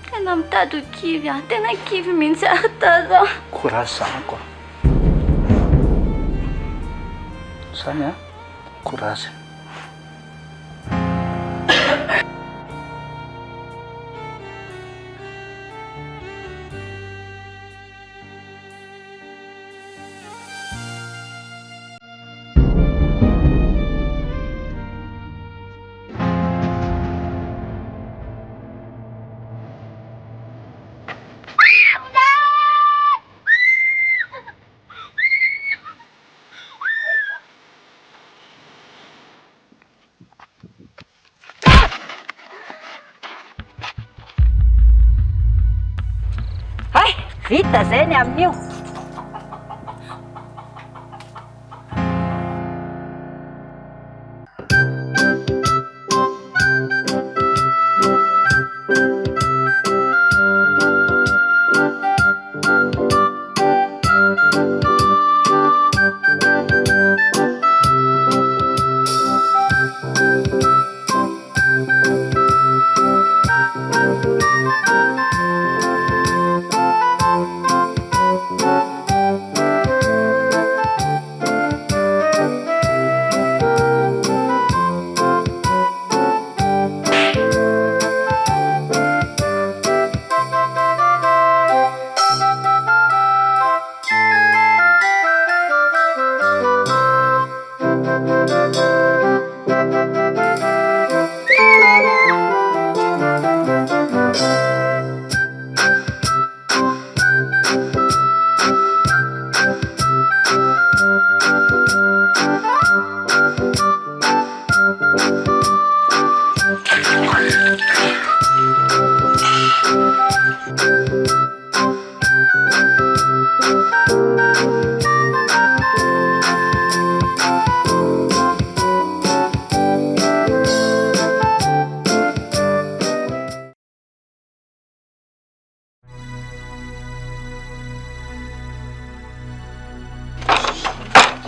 Tena mitady ho kivy aho, tena kivy mihitsy aho Dada. Courage zanako a. Zany a, courage. Hay, vita zay ny amin'io.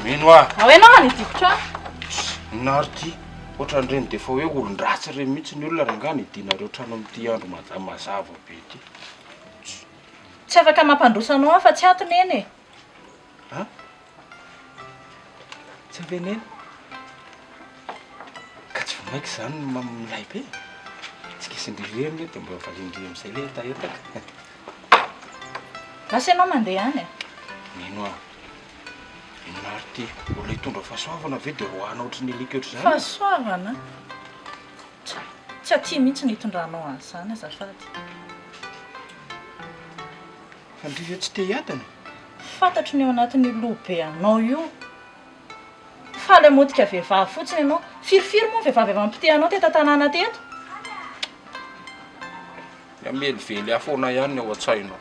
Mino aho. Ao ianao manidiko trano. Inona ary ity? Ohatran'ireny dia efa hoe olon-dratsy ireny mihitsy ny olona rangahy nidinareo trano amin'ity andro mazava be ity. Tsy afaka mampandroso anao aho fa tsy ato Neny e. An? Tsy avy Neny? Ka tsy vao mainka izany no milay be? Tsika sy ndry irery anie dia mba valian-dry amin'izay ilay hetahetaka. Lasa ianao mandeha any e. Mino aho. Inona ary ity? Olona hitondra fahasoavana ve dia roahina ohatry ny alika ohatr'izany? Fahasoavana? Tsa, tsy aty mihitsy no hitondranao an'izany azafady. Fa ndry ve tsy te hiadana? Fantatro ny ao anatin'io loha be anao io. Faly hamotika vehivavy fotsiny ianao. Firifiry moa ny vehivavy efa nampitia anao teto an-tanàna teto? Ny hamelively ahy foana ihany ny ao an-tsainao.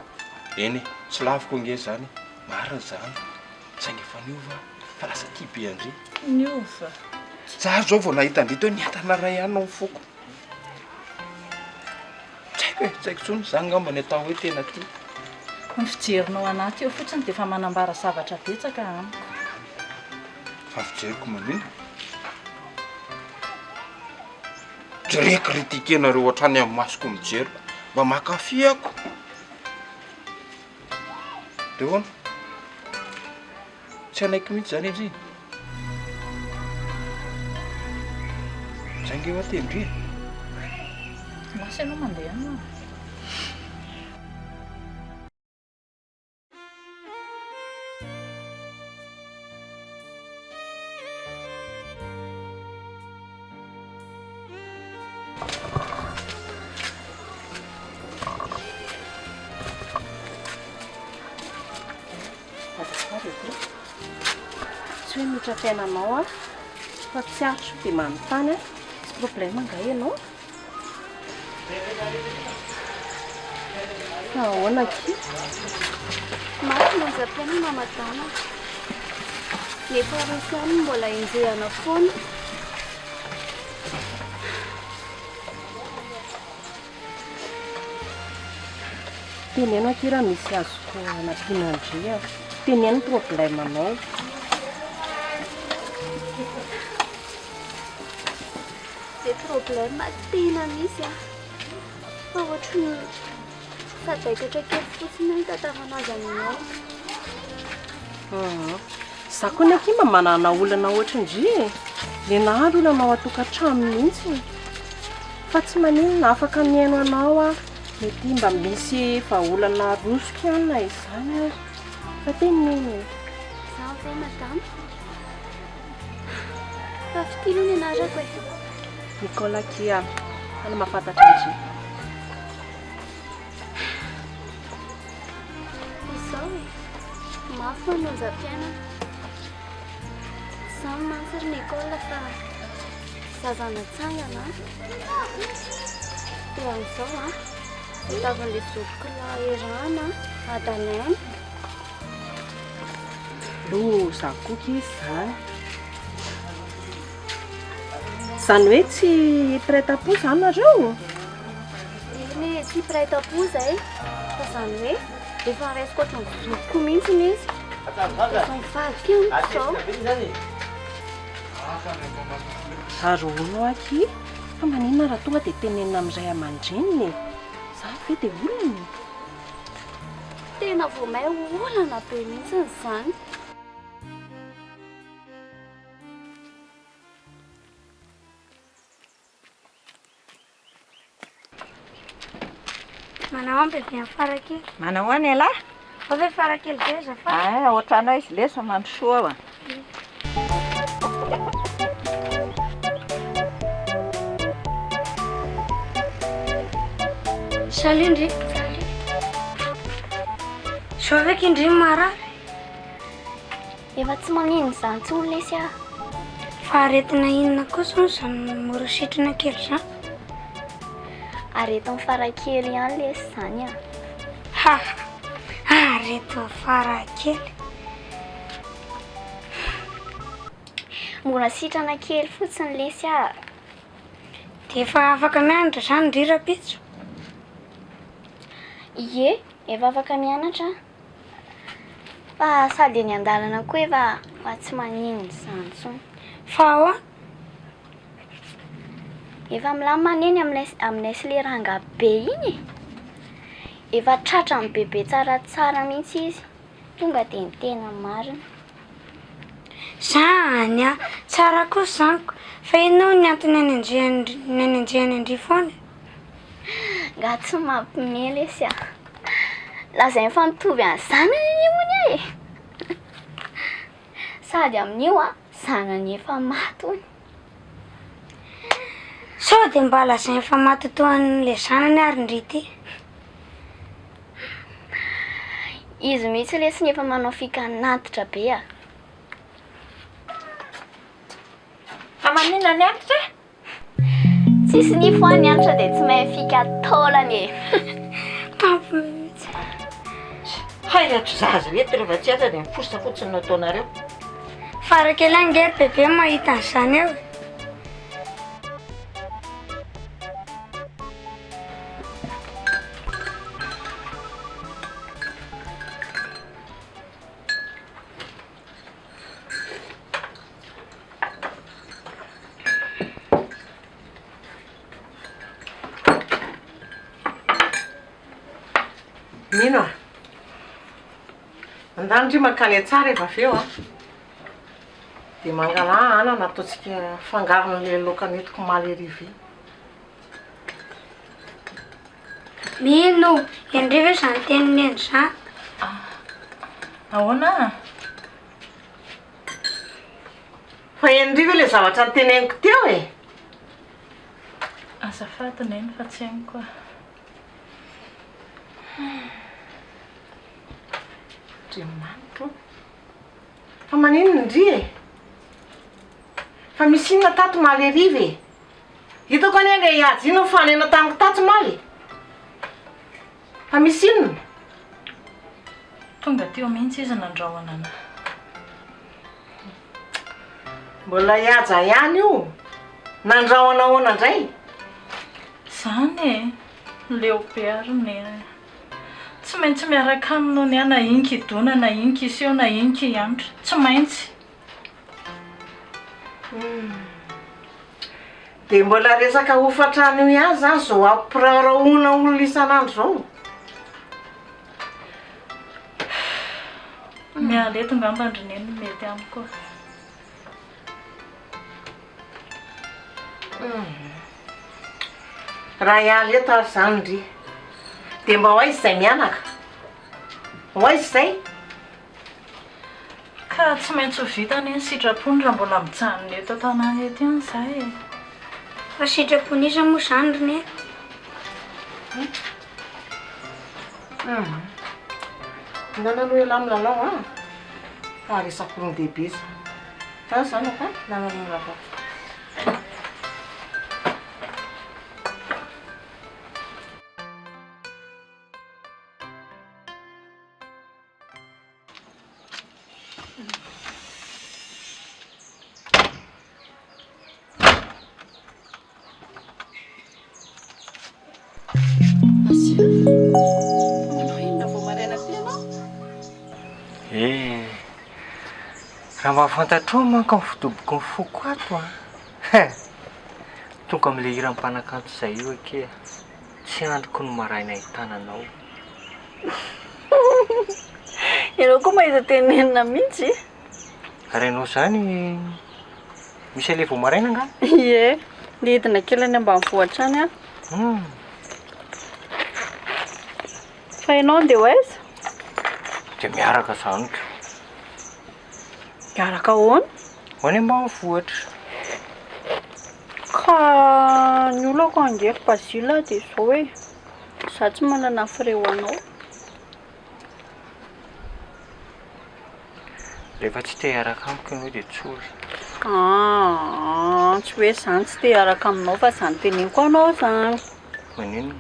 Eny e, tsy laviko ange izany e. Marina izany. Saingy efa niova aho, fa lasa tia be an-dry. Niova? Za ary izao vao nahita an-dry teo, niadana iray ihany ao ny foko. Tsy haiko e, tsy haiko intsony. Izany angamba ny atao hoe tena tia. Ny fijerinao anaty eo fotsiny dia efa manambara zavatra betsaka amiko. Fa fijeriko maninona? Très critiquer nareo hatrany amin'ny masoko mijery. Mba mankafy ako. De ahoana? Tsy hanaiky mihitsy zany izy. Zay nge hoa tendry e. Lasa ianao mandeha any hoa. Azafady akia. Tsy hoe miotra fiainanao aho fa tsy aritro dia manontany aho. Misy problème angaha ianao? Fa ahoana akia? Mafy ny onjam-piainana madama. Nefa resy ihany no mbola enjehana foana. Teneno akia raha misy azoko anampiana an-dry a. Teneno ny problème-nao. Dia. Problème tena misy an! Fa ohatry ny sadaikatra kely fotsiny aho hitantarana azy aminao. Za koa akia mba manana olana ohatran-dry e! Nenaha aloha olana ao an-tokantrano mihitsy e! Fa tsy maninona, afaka mihaino anao aho. Mety mba misy vahaolana arosoko ihany na izany ary. Fa teneno e! Izaho ve madama? Fa fitia aloha ny anarako e! Nicole akia, fa mahafantatra an-dry. Izao e, mafy ny onjam-piainana. Izany mantsy ry Nicole fa zaza natsangana an. Dia amin'izao an, tadiavin'ilay zokiko lahy erahana adalaina. Loza koa akia izany. Izany hoe tsy mpiray tampo izany nareo? Eny e, tsy mpiray tampo izahay fa izany hoe efa raisiko ohatran'ny zokiko mihitsy izy. Efa mivadika amiko izao. Ary hono akia, fa maninona raha tonga dia tenenina amin'ny ray aman-dreniny e? Izany ve dia olana e? Tena vao may olana be mihitsy izany. Manao ahoana bebe an'i Farakely? Manao ahoana ialahy? Ao ve Farakely be azafady? Ah, ao an-trano ao izy lesy mandrosoa ao a. Salut ndry. Salut. Zao ve kindry marary? Efa tsy maninona izany intsony lesy ah. Fa aretina inona kosa hono izany mora sitrana kely izany? Aretin'ny farakely ihany lesy izany ah. Ha! Aretin'ny farakely. Mora sitrana kely fotsiny lesy ah. Dia efa afaka mianatra izany ndry rahampitso? Ie, efa afaka mianatra aho. Fa sady eny an-dalana koa efa mba tsy maninona izany intsony. Fa ahoana? Efa milamina anie ny aminay aminay sy le rangahy be iny e! Efa tratran'i bebe tsaratsara mihitsy izy. Tonga dia ny tena marina. Zany a! Tsara kosa izany ko! Fa inona hono ny antony nanenjehany nanenjehany an-dry foana e? Nga tsy mampime lesy a! Lazainy fa mitovy an'ny zanany anie hono aho e! Sady amin'io a, zanany efa maty hono. Sao dia mba lazainy fa maty toa an'ilay zanany ary ndry ity? Izy mihitsy lesy ny efa manao fikan'antitra be a! Fa maninona ny antitra? Tsisy nify hoa ny antitra dia tsy mahay fika taolana e! Tampoka mihitsy. Hay reto zaza reto rehefa tsy asa dia mifosa fotsiny no ataonareo. Farakely ange ry bebe mahita an'izany eo e. Mino a! Andany ndry mankany an-tsaha rehefa avy eo a! Dia mangalà anana ataontsika fangaron'ilay laoka nentiko omaly hariva iny. Mino, ianareo ve izany tenin'i Neny izany? Ahoana? Fa henon'dry ve ilay zavatra noteneniko teo e? Azafady Neny fa tsy henoko ah. Andriamanitra ô! Fa maninona ndry e? Fa misy inona tato omaly hariva e? Hitako anie ilay Haja iny nifanena tamiko tato omaly e! Fa misy inona? Tonga teo mihitsy izy nandrahona anah. Mbola i Haja ihany io? Nandrahona ahoana indray? Izany e! Leo be ary Neny a! Tsy maintsy miaraka aminy hono aho na inon-kidona na inon-kiseho na inon-kihantra. Tsy maintsy! Humm. Dia mbola resaka hofantrano io ihany izany izao ampiraharahoana olona isan'andro izao? Miala eto ngamba ry neny no mety amiko. Raha hiala eto ary izany ndry, dia mba ho aiza izay mianaka? Ho aiza izay? Ka tsy maintsy ho vita anie ny sitrapony raha mbola mijanona eto an-tanàna eto ihany izahay e. Fa sitrapon'iza moa izany ry neny? Ndana aloha ialahy milalao an! Fa resak'olon-dehibe izany. Zany zanako an! Ndana aloha milalao. Asia, manao inona vao maraina aty ianao? Eh, raha mba fantatrao manko ny fidoboky ny foko ato an! Hein! Tonga amin'ilay hiran'ny mpanakanto izay io akia. Tsy andriko ny maraina ahitana anao. Ianao koa mahita tenenina mihitsy. Ary ianao izany misy aleha vao maraina angaha? Ie, nidina kely any ambanivohitra any aho. Hum. Fa ianao andeha ho aiza? Dia miaraka izany ko. Miaraka ahoana? Ho any ambanivohitra. Ka ny olako ange ry Basile dia izao e, izaho tsy manana frais ho anao. Rehefa tsy te hiaraka amiko ianao dia tsory. Aa, tsy hoe izany tsy te hiaraka aminao fa izany teneniko anao izany. Maninona?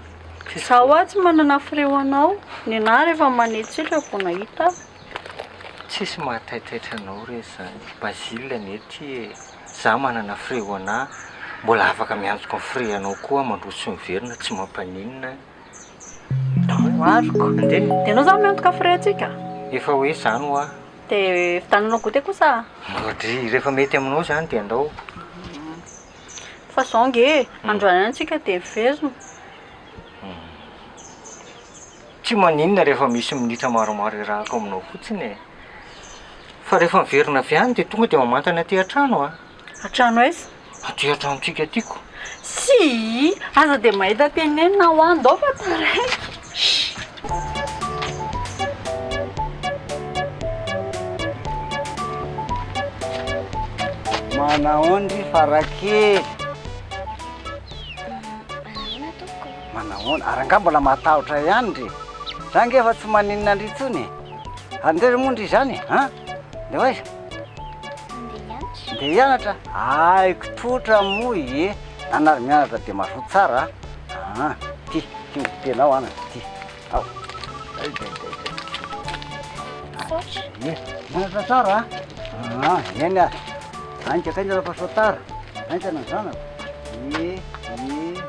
Tsisy Izaho hoa tsy manana frais ho anao, nenaha rehefa manetsetra vao nahita aho. Tsisy mahataitaitra anao re izany. Basile anie ty e. Za manana frais ho anah, mbola afaka miantsoka ny frais anao koa aho mandroso sy miverina, tsy mampaninona. Ohariko. Andeha. Dia ianao izany miantoka frais antsika? Efa hoe izany hoa. Dia vitananao goûter kosa? Dry, rehefa mety aminao izany dia andao. Fa izao ange e, androany ihany tsika dia miverina. Tsy maninona rehefa misy minitra maromaro iarahako aminao fotsiny e. Fa rehefa miverina avy any dia tonga dia mamantana aty an-trano a. An-trano aiza? Aty an-tranontsika aty ko. Tsia! Aza dia mahita tenenina hoa, ndao fa taraiky. Manahoana ry Farakely? Manahoana tompoko? Manahoana? Ary angaha mbola matahotra ihany ndry? Za nge efa tsy maninona ndry intsony e. Andeha moa ndry izany e, an? Ndeha ho aiza? Andeha hianatra. Ndeha hianatra? Haiko trotra moa e. Nana ary mianatra dia mazoto tsara a. Aa, ty, ty ny goûter-nao anaka, ty. Ao. Zay, zay, zay, zay. Misaotra. Ie, mianatra tsara a. Aa, eny ary. Haingaka haingana fa sao tara. Haingana ny zanako. Ie, ie.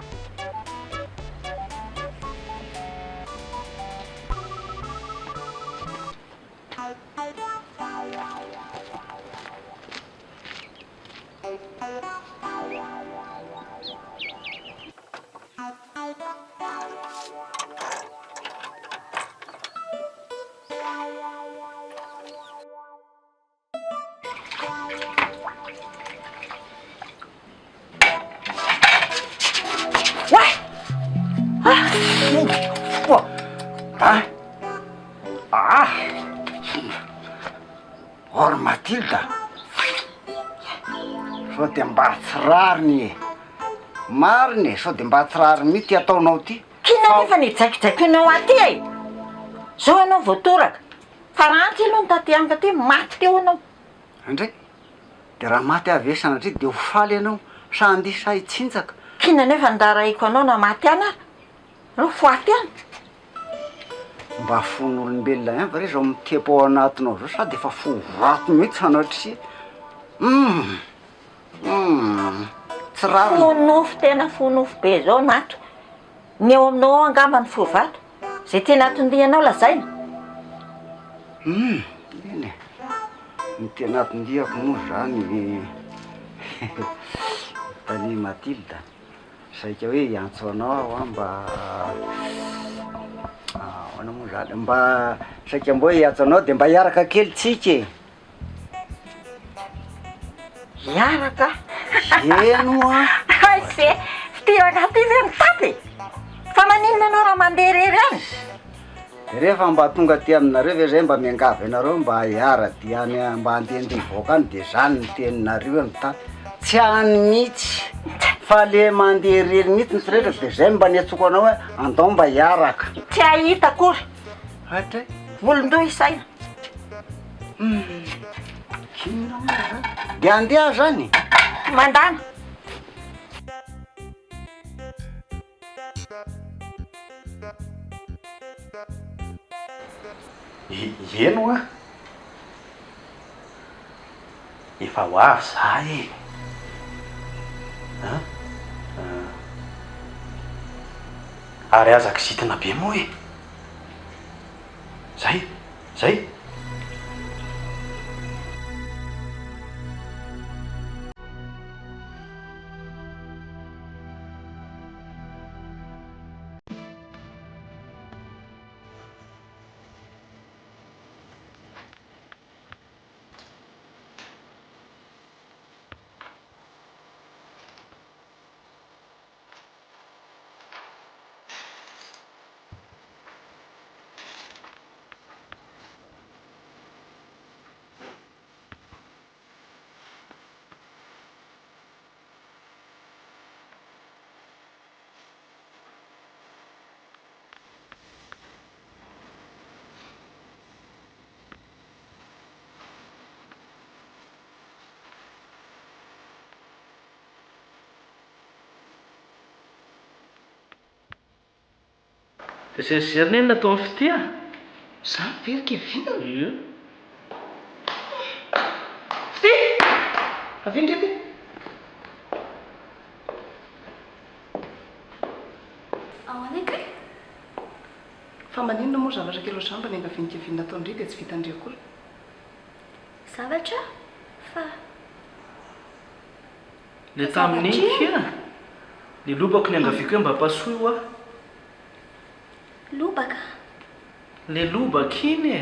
Ah! Ah! Oh ry Mathilde a! Sao dia mba tsy rariny e! Marina e! Sao dia mba tsy rariny mihitsy ity ataonao ity. K'inona anefa ny hijaikojaikoinao aty e! Zao ianao vao toraka. Fa raha antsy aloha ny taty amiko aty, maty teo ianao. Andray! Dia raha maty aho ve sanatria dia ho faly ianao sa handihy sa hitsinjaka? K'inona anefa ny raharahiko anao na maty any ary? Aleo foaty any. Mba fon'olombelona ihany va re zao mitepo ao anatinao zao sa de efa fo vato mihitsy sanatria? Humm! Humm! Tsy rariny. Fo nofo tena fo nofo be zao no ato. Ny ao aminao ao angamba ny fo vato. Zay tena atondianao lazaina. Humm! Eny e! Ny tena atondiako moa zany. Dadan'i Mathilde. Saika hoe hiantso anao aho an mba ahoana moa zany, mba saika mba hoe hiantso anao de mba hiaraka kely tsika e. Hiaraka? Eny oa. Hay se, fitia angaha ty ve mitapy e? Fa maninona ianao raha mandeha irery any? Rehefa mba tonga aty aminareo ve zay mba miangavy anareo mba hiara-dia any mba handehandeha hivoaka any de zany ny teninareo hoe mitapy. Tsy any mihitsy fa le mandeha irery mihitsy ny rehetra de zay mba niantsoko anao hoe andao mba hiaraka. Tsy hahita akory. Hatray. Volon-doha isaina. Inona moa zany? De handeha zany? Mandana. Eny hoa! Efa ho avy za e! An! Ary aza kizitina be moa e! Zay! Zay! Dia zerizerina iny nataon'i Fitia. Zany ve ry Kevin? Ie. Fitia! Avia ndry aty. Ahoana kay? Fa maninona moa zavatra kely ohatr'izany mba niangavian'i Kevin nataon-dry dia tsy vitan-dry akory? Zavatra? Fa. Le tamin'iny kia, le lobako niangaviako hoe mba pasoy hoa. Lobaka? Le lobaka iny e!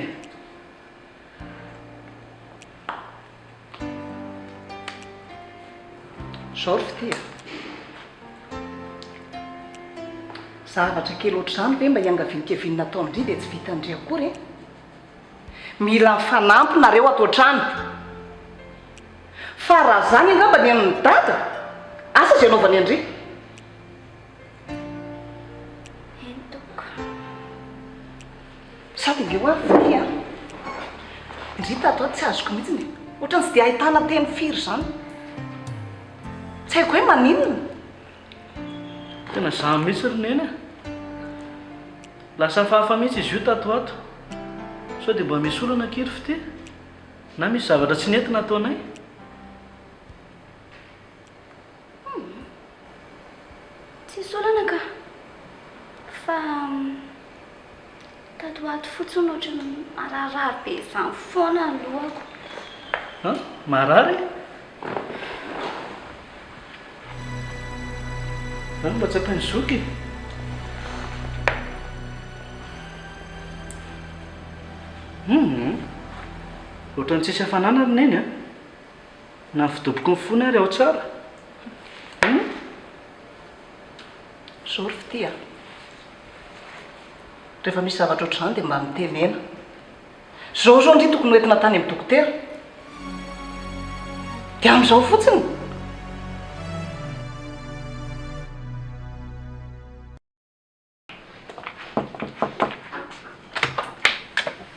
Zao ry fitia a! Zavatra kely ohatr'izany ve mba iangavian'i Kevin nataon-dry dia tsy vitan-dry akory e? Mila mifanampy nareo ato an-trano. Fa raha zany angamba ny an'i dada, asa izay anaovany an-dry. Eny tompoko. Sady ange hoa Fitia a! Ndry tato ato tsy azoko mihitsy e! Ohatran'ny tsy dia ahitana teny firy izany. Tsy haiko hoe maninona. Tena zany mihitsy ry Neny a! Lasa hafahafa mihitsy izy io tato ho ato. Sao dia mba misy olana akia ry Fitia? Na misy zavatra tsy nety nataonay? Humm. Tsisy olana ka. Fa tato ho ato fotsiny ohatran'ny mararirary be izany foana ny lohako. An? Marary? Zany mba tsapain'i zoky e. Humm. Ohatran'ny tsisy hafanana ry Neny a. Na ny fidoboky ny fony ary ao tsara. Humm. Zao ry fitia a. Rehefa misy zavatra ohatr'izany dia mba mitenena. Zao zao ndry tokony hoentina tany amin'ny dokotera. Dia amin'izao fotsiny.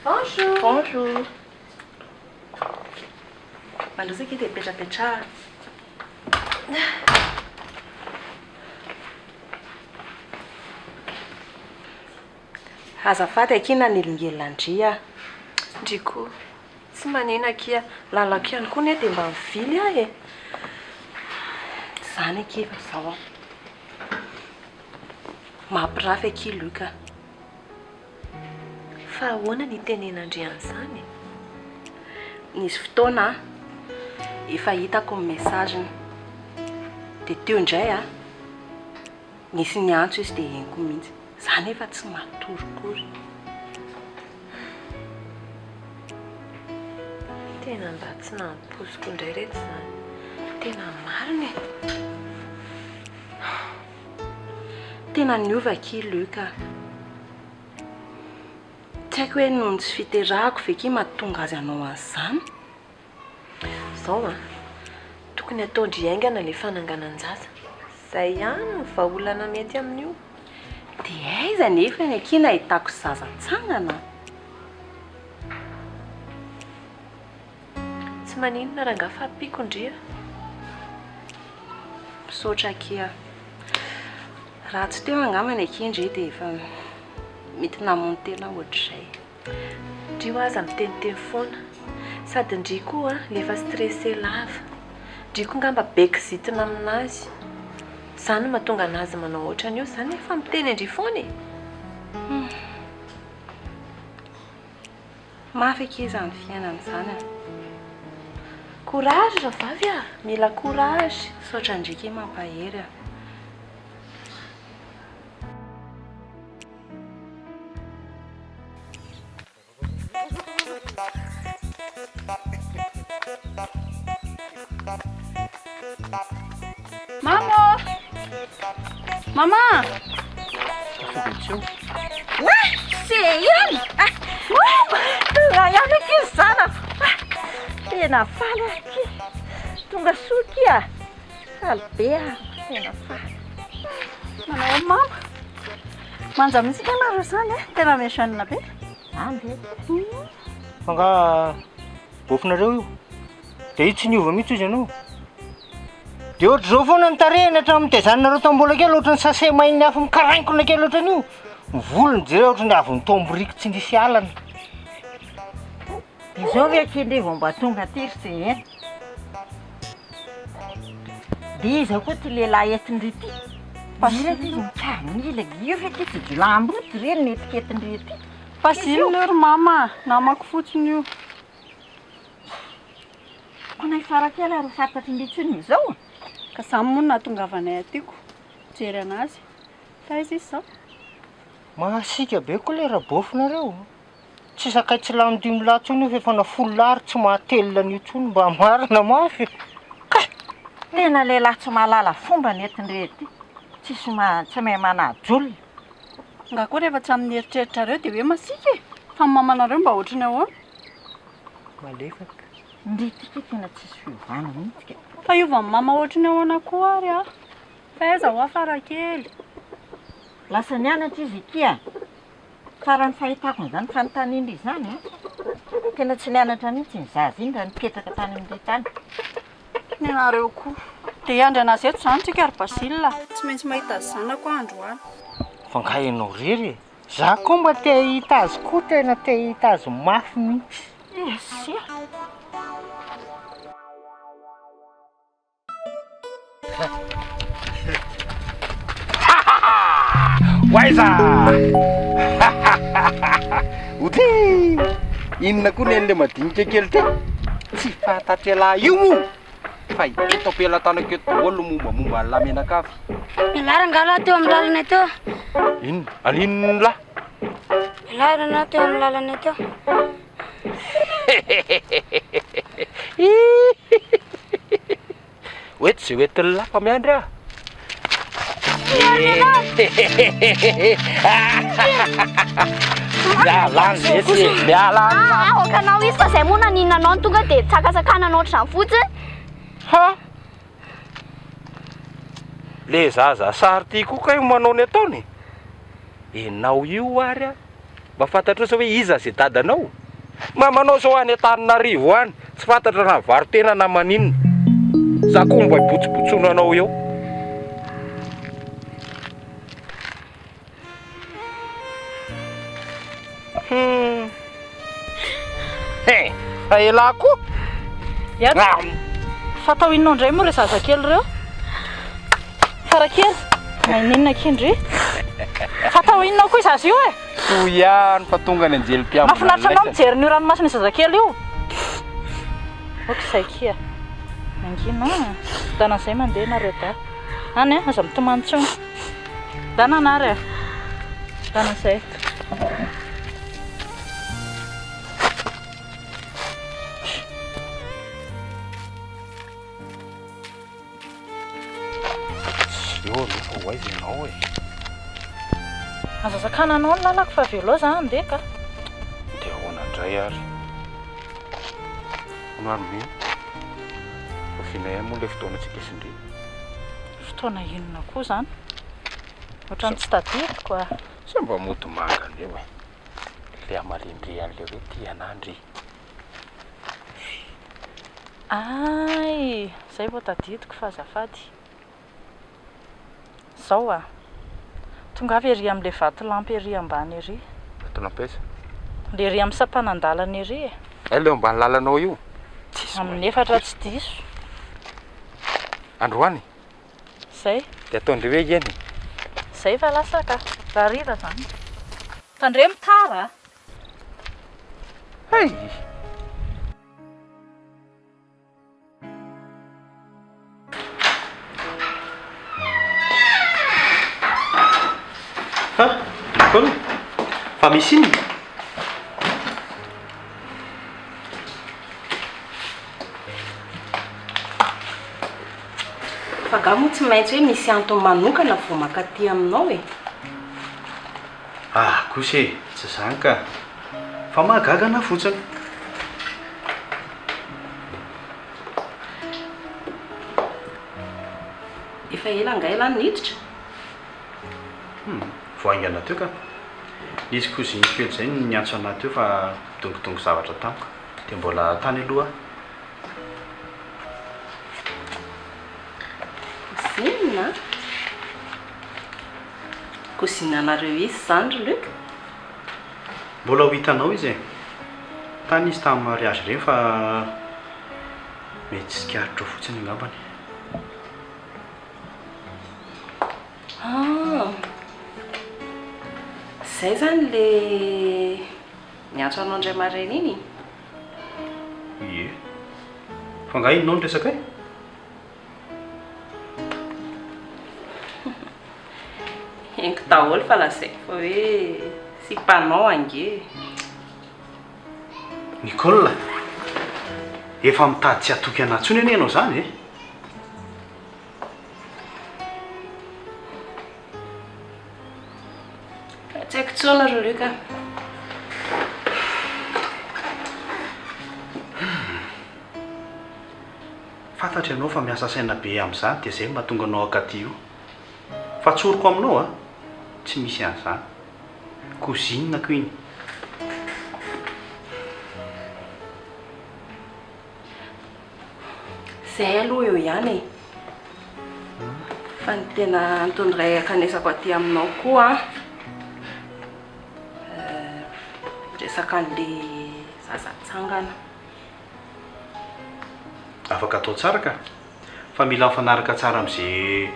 Bonjour. Bonjour. Mandroso akia dia mipetrapetraha. Azafady akia nanelingelina an-dry ah. Ndry koa. Tsy manina akia. Lalako ihany koa anie dia mba mivily aho e. Tsy izany akia fa izao an. Mampirafy akia Luc a. Fa ahoana ny itenenan-dry an'izany e? Nisy fotoana efa hitako ny message-ny. Dia teo indray a, nisy niantso izy dia henoko mihitsy. Za nefa tsy matory akory. Tena mba tsy nampoiziko indray reto izany. Tena marina e. Tena niova akia Luc a. Tsy haiko hoe noho ny tsy fiterahako ve kia mahatonga azy hanao an'izany? Izao an, tokony ataon-dry haingana ilay fananganan-jaza. Izay ihany no vahaolana mety amin'io. Dia aiza anefa ny akia nahitako zaza tsangana? Tsy maninona rangahy fa ampiako ndry a! Misaotra akia. Raha tsy teo angamba ny akia ndry dia efa mety namono tena ohatr'izay. Ndry hoa aza miteniteny foana. Sady ndry koa le efa stressé lava. Ndry koa ngamba be kizitina aminazy. Zany no mahatonga anazy manao ohatran'io zany efa miteny an-dry foana e! Mafy akia izany fiainana izany a! Courage ravavy a! Mila courage! Misaotra ndry akia mampahery a! Mama ô! Mama! Se ihany! Tonga ihany akia ny zanako! Tena faly aho akia! Tonga soa akia! Faly be aho, tena faly. Manao ahoana mama? Manja mihitsy kay nareo izany e! Tena mi jeune be. Any ve? Fa nga bofinareo io? Dia io tsy niova mihitsy ozy ianao? Dia ohatr'izao foana ny tarehiny hatramin'ny nitaizanareo tamin'ny mbola kely, ohatran'ny sachet main'ny afo mikarainkona kely ohatran'io. Ny volony jereo ohatran'ny avy nitomboriky tsy nisy alana. Izao ve akia ndry vao mba tonga aty ry Sehena? Dia iza koa ity lehilahy entin-dry ity? Fa iza ity izy mikamila? Io ve ity tsy jiolahimboto re no netiketin-dry ity? Fa zinona io ry mama a? Namako fotsiny io. Koa na i Farakely ary ho fantatry ndry intsony izao? Ka zany moa no nahatongavanay aty ko. Mijery anazy. Taiza izy izao? Masiaka be koa le rabôfinareo. Tsy sakay tsy lany dimy lahy tsony io fa efa na folo lahy ary tsy mahatelina an'io tsony mba marina mafy kay! Tena lehilahy tsy mahalala fomba ny entin-dry ety, tsisy ma tsy mahay manaja olona. Nga koa rehefa tsy amin'ny eritreritrareo dia hoe masiaka e! Fa ny mamanareo mba ohatry ny ahoana? Malefaka. Ndry ity kay tena tsisy fiovana mihitsy kay. Fa hiova ny mama ohatry ny ahoana koa ary aho? Fa aiza hoa farakely? Lasa nianatra izy ity a! Fa raha ny fahitako an'izany fanontaniana izany an, tena tsy nianatra mihitsy iny zaza iny raha nipetraka tany amin'ireo tany. Ny anareo koa. Dia hiandry an'azy eto izany tsika ry Basile a! Tsy maintsy mahita azy zanako aho androany. Fa nga ianao irery e? Za koa mba te hahita azy koa, tena te hahita azy mafy mihitsy. Esia! Ho aiza? Otry! Inona koa ny an'ilay madinika kely ty? Tsy fantatr'ialahy io moa fa eto am-pelatanako eto daholo ny mombamomba an'lah mianakavy. Ialahy rangahy lahy teo amin'ny lalana teo. Inona? Aninona lahy? Ialahy rangahy teo amin'ny lalana teo. Hoeto izay hoentin'ny lahy fa miandry aho. Miala any lesy e, miala any. Ah, aoka anao izy fa izay moa naninona anao no tonga dia tsakatsakana ohatr'izany fotsiny. Ha! Le zaza sary ty koa kay manao ny ataony. Enao io ary a! Mba fantatrao sa hoe iza ze dadanao? Mamanao zao any Antananarivo any, tsy fantatra na mivaro-tena na maninona. Za koa mba hibotsibotsoana anao eo. Hum. He, fa elah koa. Iady. Fa atao inona indray moa ireo zazakely ireo? Farakely, maninona akia ndry? Fa atao inona koa io zaza io e? Soa ihany fa tonga ny anjely mpiambina Mahafinaritra anao mijery an'io ranomasina zazakely io? Ok izay kia. Mangina. Vitanan'izay mandeha nareo dahy. Any a, aza mitomany intsony. Ndana ary a. Ndana izay. Eo aloha fa ho aiza ianao e? Aza sakananao ny lalako fa avelao za handeha ka. Dia ahoana indray ary? Hono ary Mino, oviana ihany moa ilay fotoanantsika sy ndry? Fotoana inona koa izany? Ohatran'ny tsy tadidiko a. Sa mba mody mangana eo e? Ilay hamalian-dry an'ilay hoe tia anà ndry. Hay! Izay vao tadidiko fa azafady. Izao a! Tongava ery amin'ilay vatolampy ery ambany ery. Vatolampy aiza? Ilay ery amin'ny sampanan-dalana ery e. Hay ilay eo ambany lalanao io? Amin'ny efatra tsy diso. Androany? Izay. Dia ataon-dry hoe eny e. Izay fa lasa ka. Rahariva izany. Tandremo tara a! Hay! Ha! Nicole, fa misy inona? Fa angaha moa tsy maintsy hoe misy antony manokana vao mankaty aminao e? Ah kosa e, tsy izany ka. Fa mahagaga anah fotsiny. Efa ela angaha ialahy no niditra? Hum, vao haingana teo ka. Nisy cousine kely izay niantso anah teo fa nidongidongy zavatra tamiko. Dia mbola tany aloha aho. Cousine? Cousine anareo iza izany ry Luc? Mbola ho hitanao izy e! Tany izy tamin'ny mariage ireny fa mety tsy tsikaritrao fotsiny angambany. Ah! Izay izany le niantso anao indray maraina iny? Ie. Fa angaha inona ao ny resakay? Henoko daholo fa lazaiko fa hoe sipanao ange e. Nicole, efa mitady tsy hatoky anah intsony anie ianao izany e! Tsy haiko intsony ry Luc a. Fantatro ianao fa miasa saina be amin'izany dia izay no mahatonga anao hankaty io. Fa tsoriko aminao a, tsy misy an'izany. Cousine-ko iny. Izay aloha eo ihany e. Fa ny tena antony iray hankanesako aty aminao koa an, resaka an'ilay zaza tsangana. Afaka atao tsara ka! Fa mila mifanaraka tsara amin'izay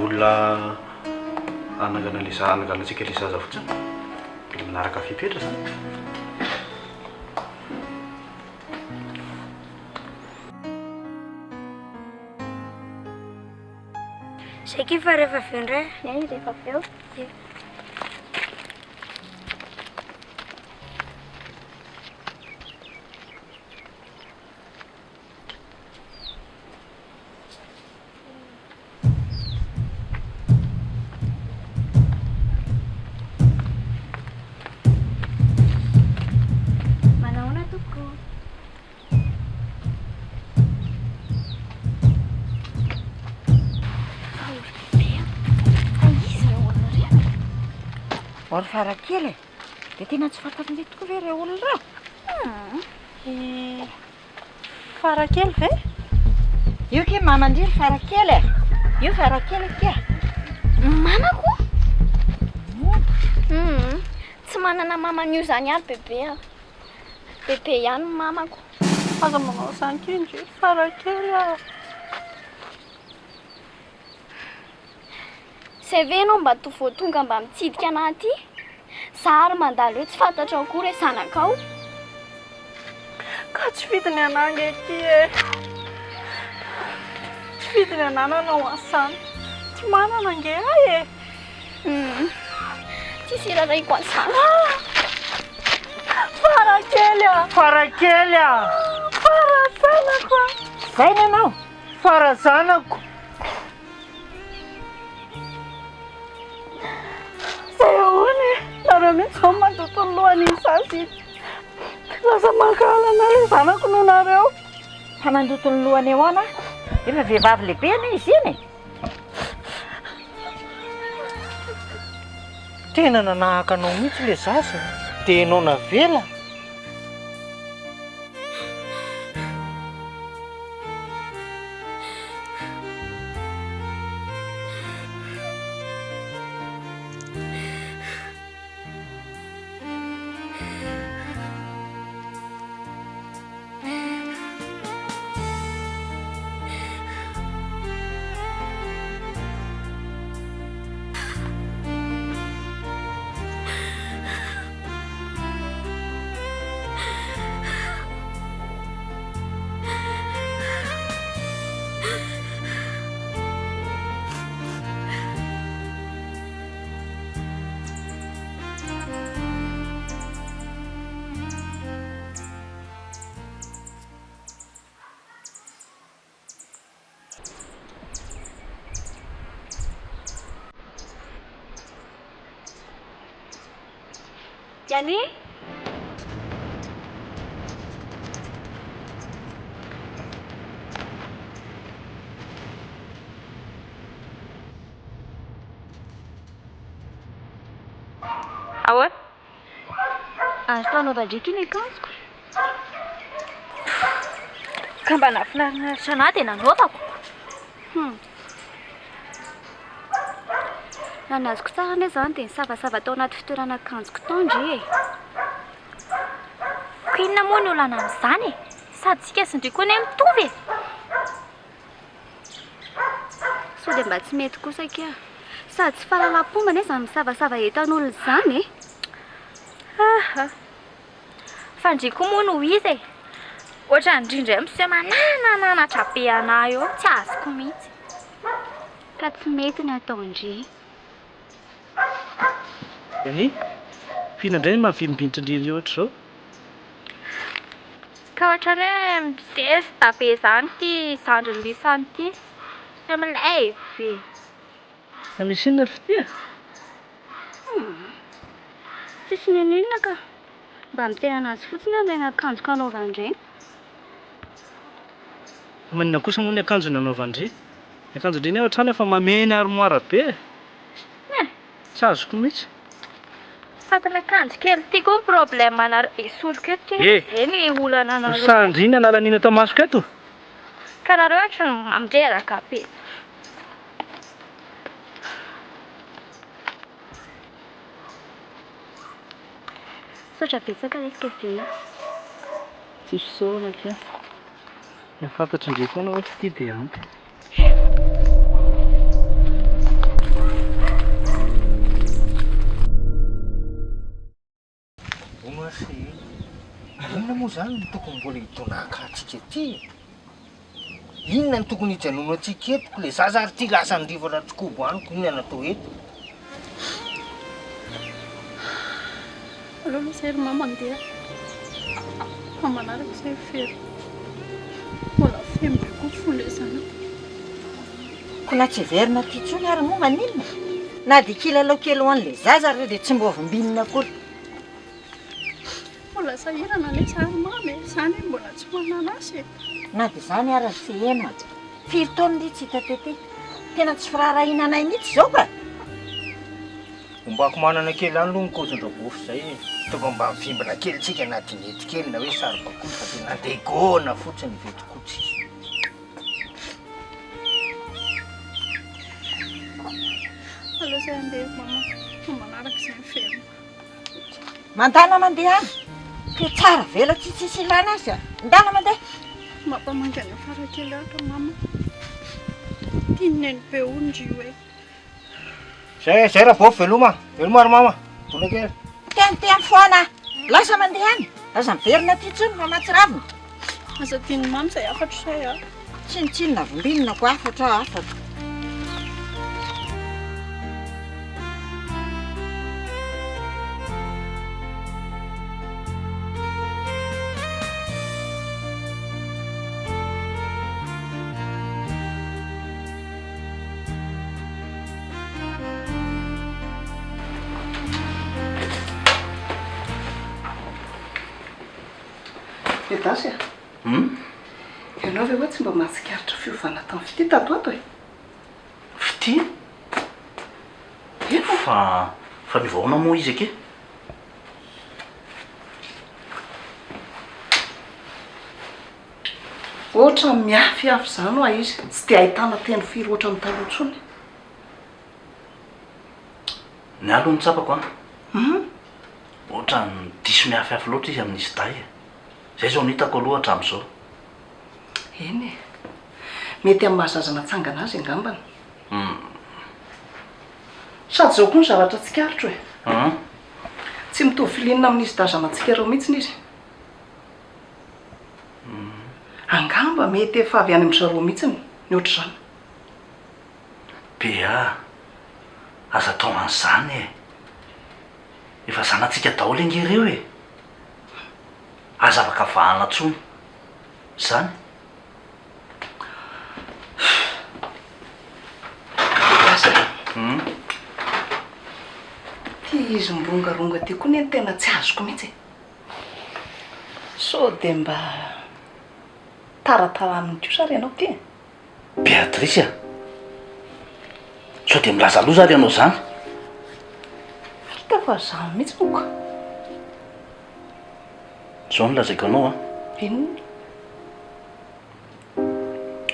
olona hanangana ilay zaza, hananganantsika ilay zaza fotsiny. Mila manaraka fepetra izany. Zay ki fa rehefa avy eo indray. Ie, rehefa avy eo. Ie. Manahoana tompoko? Fa ory bebe a! Fa iza ireo olona ireo e? Ory farakely e! Dia tena tsy fantatr'ndry tokoa ve ireo olona ireo? I Farakely ve? Io ki maman-dry ry Farakely e! Io Farakely akia! Mamako? Hum, tsy manana maman'io izany ary bebe a! Bebe ihany no mamako. Aza manao izany ki ndry Farakely a! Zay ve ianao mba to vao tonga mba mitsidika anah aty? Za ary mandalo eo tsy fantatrao akory hoe zanakao. Ka tsy fidiny anah nge ity e! Tsy fidiny anah nanao an'izany. Tsy manana ange ahy e. Tsisy irarahiako an'izany. Fara kely a! Fara kely a! Fara zanako a! Zay ny anao? Fara zanako! Zay ahoana e? Nareo mihitsy izao no mandoto ny lohan'iny zaza iny. Lasa mankahala anah ilay zanako noho nareo. Fa mandoto ny lohany ahoana? Efa vehivavy lehibe anie izy iny e! Tena nanahaka anao mihitsy ilay zaza dia ianao navela. Yanni? Ahoana? Ary fanaovan-driaka iny akanjoko. Ka mba nahafinaritra anah dia nanaovako. Hum. Raha ny azoko tsara anie izany dia nisavasava tao anaty fitoerana akanjoko tao ndry e. Ko inona moa ny olana amin'izany e? Sady tsika sy ndry koa anie mitovy e. Sao dia mba tsy mety kosa akia. Sady tsy fahalalam-pomba anie izany misavasava entan'olona izany e. Aha. Fa ndry koa moa no iza e? Ohatran'ny ndry indray miseho mananananatra be anah eo, tsy azoko mihitsy. Ka tsy mety ny ataon-dry. Yanni, f'inona indray no mahavimbinitra an-dry ireo ohatr'izao? Ka ohatran'ny hoe mizesta be izany ity zandrin'i Lisany ity. Tena milay be. Fa misy inona ry fitia? Humm. Tsisy n'inon'inona ka. Mba miteny anazy fotsiny aho ireny akanjoko anaovany ireny. Fa maninona kosa moa ny akanjo nanaovan-dry? Ny akanjon-dry anie ao an-trano efa mameno armoire be e! Tsy azoko mihitsy. Sady ilay akanjo kely ity koa ny problème anareo. Esoriko eto ity. Eh! Izay ny olana anareo. Sahan-dry ny hanala an'iny ato amasoko eto? Ka nareo ohatry ny mandreraka be. Misaotra betsaka lesy Kevin a. Tsisy fisaorana akia. Ny fantatro ndry foana hoe fitia dia ampy. Hono ary se, inona moa izany no tokony mbola hidonaka antsika aty e? Inona no tokony hijanonantsika eto ko le zaza ary ty lasa any rivotra tsikobo any ko inona no atao eto? Aleo aloha izay ry mama andeha fa manaraka izay miverina. Mbola feno be koa fo ilay zanako. Ko na tsy hiverina aty intsony ary moa maninona? Na dia kilalao kely ho an'ilay zaza ary dia tsy mba ovimbinina akory. Mbola sahirana anie za ry mama e, za anie mbola tsy manana asa e. Na dia izany ary ry Seheno a! Firy taona ry tsy hita tety? Tena tsy firaharahiana anay mihitsy izao ka! Ombako manana kely any aloha ny kaozin-dRabofy izay e! Tonga mba mivimbina kely tsika na dinety kely na hoe saribakoly fa tena degona fotsiny vetin-kotsy. Aleo izay handeha ry mama fa manaraka izay miverina. Mandana mandeha any. Toa tsara velatsihy tsisy ilana azy a. Ndana mandeha. Mampamangy an'i Farakely ato mama. Tian'i Nenibe hono ndry hoe. Zay, zay Rabofy, veloma, veloma ry mama, dona kely. Miteniteny foana. Lasa mandeha any. Aza miverina aty intsony fa mahatsiravina. Aza adinon'i mama izay hafatro izay a. Tsinontsinona vimbinina ko hafatra hafatra. Pedasy a! Hum? Ianao ve hoa tsy mba mahatsikaritra fiovana tamin'i Fitia tato ato e? Fitia? Fa, fa niova ahoana moa izy akia? Ohatran'ny miafiafy izany hoa izy, tsy dia ahitana teny firy ohatran'ny taloha intsony. Ny ahy aloha ny tsapako an, ohatran'ny diso miafiafy loatra izy amin'izy dahy e. Izay izao no hitako aloha hatramin'izao. Eny e. Mety amin'ny maha zaza natsangana azy angambany. Sady izao koa ny zavatra tsikaritro e. Tsy mitovy feeling amin'izy dahy zanatsika ireo mihitsiny izy. Angamba mety efa avy any amin-dry zareo mihitsiny ny ohatr'izany. Bea, aza atao an'izany e! Efa zanatsika daholo ange ireo e! Aza afaka vahana intsony izany. Lasa. Ity izy mirongaronga ity koa anie no tena tsy azoko mihitsy e! Sao dia mba taratara aminy kosa ary ianao ity e? Béatrice a! Sao dia milaza loza ary ianao izany? Hita fa izany mihitsy moa ka. Izao no lazaiko anao an. Inona?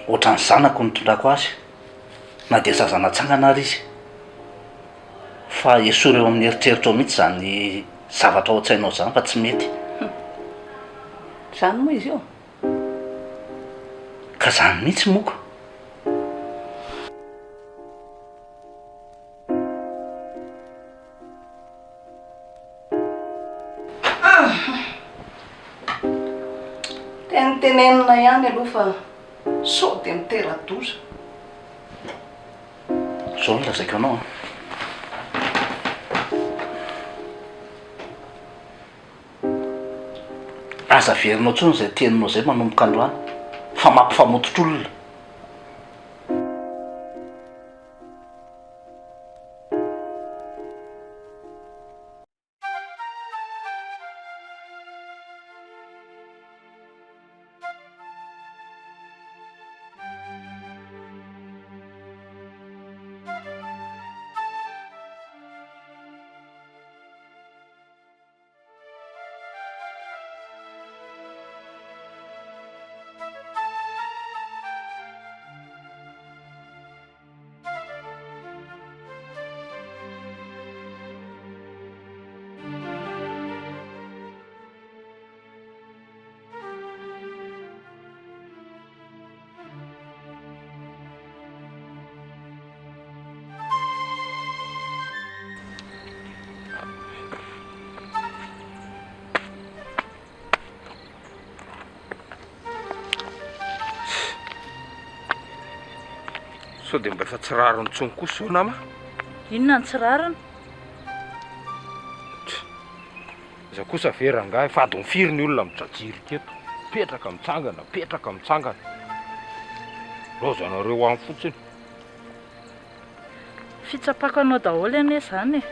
Ohatran'ny zanako no nitondrako azy, na dia zaza natsangana ary izy. Fa esory eo amin'ny eritreritrao mihitsy izany zavatra ao an-tsainao izany fa tsy mety. Izany moa izy io? Ka zany mihitsy moko. Tenitenenina ihany aloha fa sao dia mitera-doza. Zao no lazaiko anao an. Aza averinao intsony izay teninao izay manomboka androany fa mampifamototra olona. Sao dia mba efa tsy rariny intsony kosa izao nama? Inona ny tsy rariny? Iza kosa ve rangahy efa adiny firy ny olona mijajirika eto? Mipetraka mitsangana, mipetraka mitsangana. Laozanareo any fotsiny. Fitsapako anao daholo anie izany e!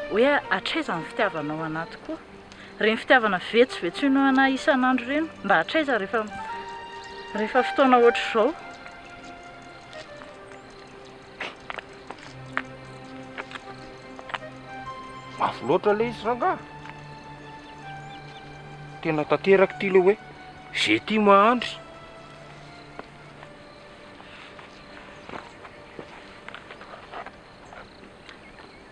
Hoe hatraiza ny fitiavanao anà tokoa? Ireny fitiavana vetsovetsoinao anà isan'andro ireny, mba hatraiza rehefa rehefa fotoana ohatr'izao? Mafy loatra ilay izy rangahy. Tena tanteraka ity ilay hoe ze tia mahandry.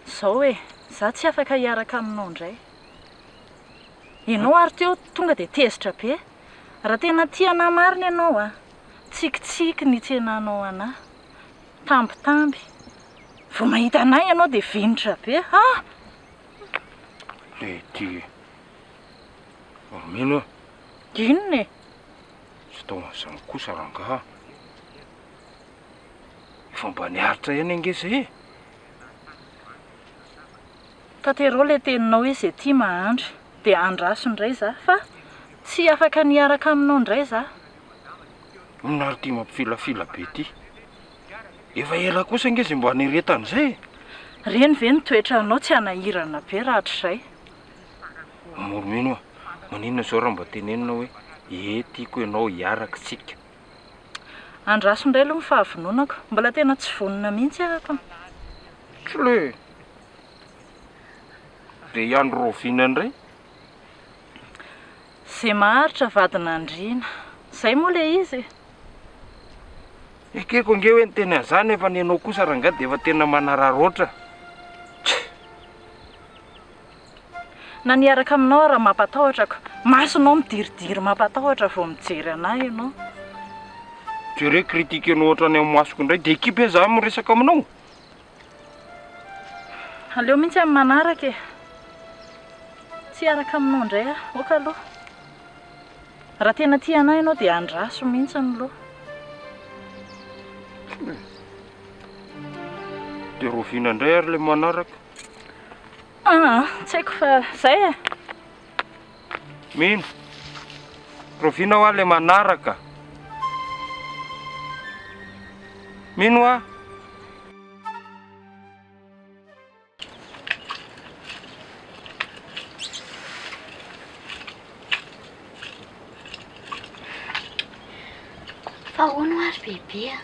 Zao e, za tsy afaka hiaraka aminao indray. Ianao ary teo tonga dia tezitra be. Raha tena tia anah marina ianao a, tsikitsiky ny hitsenanao anah. Tambitamby. Vao mahita anah ianao dia vinitra be. Ah! Lety. Mino aho. Inona e? Tsy atao an'izany kosa rangaha. Efa mba niaritra ihany ange zay e. Tanterao ilay teninao hoe izay tia mahandry dia andraso indray za fa tsy afaka ny hiaraka aminao indray za. Inona ary ity mampifilafila be ity? Efa ela kosa ange izay mba niaretana izay e. Ireny ve ny toetranao tsy hanahirana be rahatrizay? Mamory mino a! Maninona izao raha mba tenenina hoe. Ie tiako ianao hiaraka tsika. Andraso indray aloha ny fahavononako. Mbola tena tsy vonona mihitsy aho ko. Tslé! Dia hiandry rahoviana indray? Ze maharitra vadin'andriana. Zay moa le izy e. Ekeko ange hoe niteny an'izany nefa ny anao kosa rangahy dia efa tena manararaotra. Tch! Na ny hiaraka aminao ara mampatahotra ko. Masonao midiridiry mampatahotra vao mijery anah ianao. Jereo critique-nao ohatran'ny amin'ny masoko indray dia ekipa e za miresaka aminao. Aleo mihitsy amin'ny manaraka e. Tsy hiaraka aminao indray aho. Ok aloha. Raha tena tia anah ianao dia andraso mihitsy aloha. Dia rahoviana indray ary ilay manaraka? Aa, tsy haiko fa zay e. Mino. Rahoviana hoa ilay manaraka? Mino hoa. Fa hono hoa ry bebe a!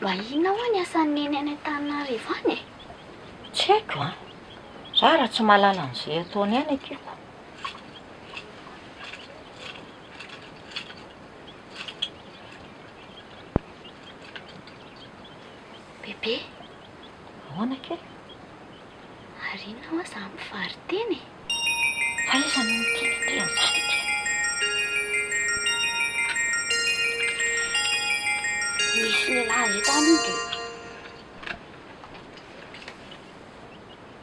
Mba inona hoa ny asan'i Neny any Antananarivo any e? Tsy haiko an! Za raha tsy mahalala an'izay ataony any akia ko. Bebe. Ahoana akia? Ary inona hoa za mpivaro-tena e? Fa iza no niteniteny an'izany akia? Nisy lehilahy zay tany io dia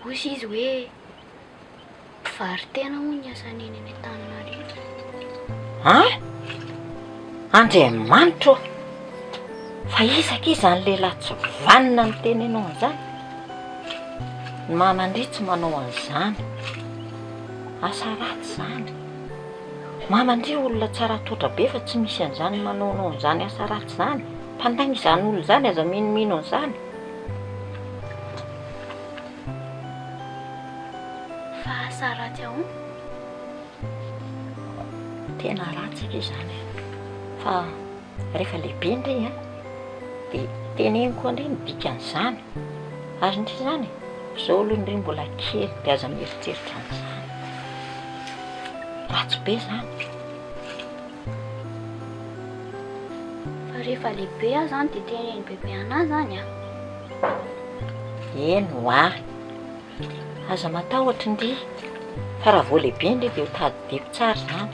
hoy izy hoe Mpivaro-tena hono ny asan'i Neny any Antananarivo. An! Andriamanitra ô! Fa iza akia izany lehilahy tsy vanona niteny anao an'izany? Ny maman-dry tsy manao an'izany. Asa ratsy izany. Maman-dry olona tsara toetra be fa tsy misy an'izany manaonao an'izany asa ratsy izany. Mpandainga izany olona izany, aza minomino an'izany. Fa asa ratsy ahoana? Tena ratsy aloha izany e! Fa rehefa lehibe ndry an, dia teneniko andry ny dikan'izany, ary ndry izany e, izao aloha ndry mbola kely dia aza mieritreritra an'izany, ratsy be izany. Fa rehefa lehibe aho izany dia teneno bebe anah izany an! Eny hoa! Aza matahotra ndry fa raha vao lehibe ndry dia ho tadidiako tsara izany.